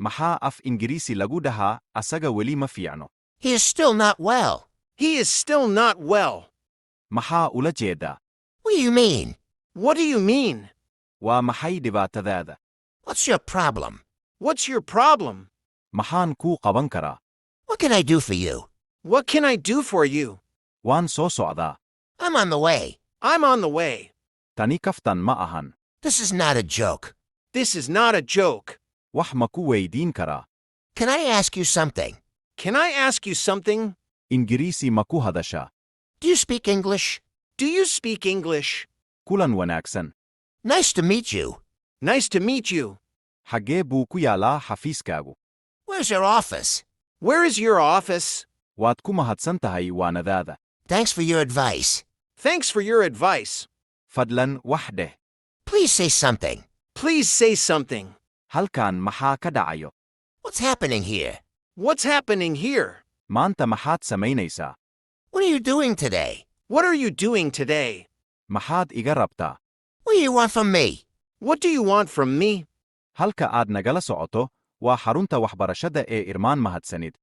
Maxaa af Ingiriisi lagu dhahaa asaga weli ma fiicno? He is still not well. He is still not well. Maxaa ula jeedaa? What do you mean? What do you mean? Waa maxay dhibaatadaada? What's your problem? What's your problem? Maxaan kuu qaban karaa? What can I do for you? What can I do for you? Waan soo socdaa. I'm on the way. I'm on the way. Tani kaftan ma ahan. This is not a joke. This is not a joke. Wax ma ku weydiin karaa? Can I ask you something? Can I ask you something? Ingiriisi ma ku hadashaa? Do you speak English? Do you speak English? Kulan wanaagsan. Nice to meet you. Nice to meet you. Xaggee buu ku yaalaa xafiiskaagu? Where's your office? Where is your office? Waad ku mahadsan tahay waanadaada. Thanks for your advice. Thanks for your advice. Fadlan wax dheh. Please say something. Please say something. Halkan maxaa ka dhacayo? What's happening here? What's happening here? Maanta maxaad samaynaysaa? What are you doing today? What are you doing today? Maxaad iga rabtaa? What do you want from me? What do you want from me? Halka aad nagala socoto waa xarunta waxbarashada ee Irmaan. Mahadsanid.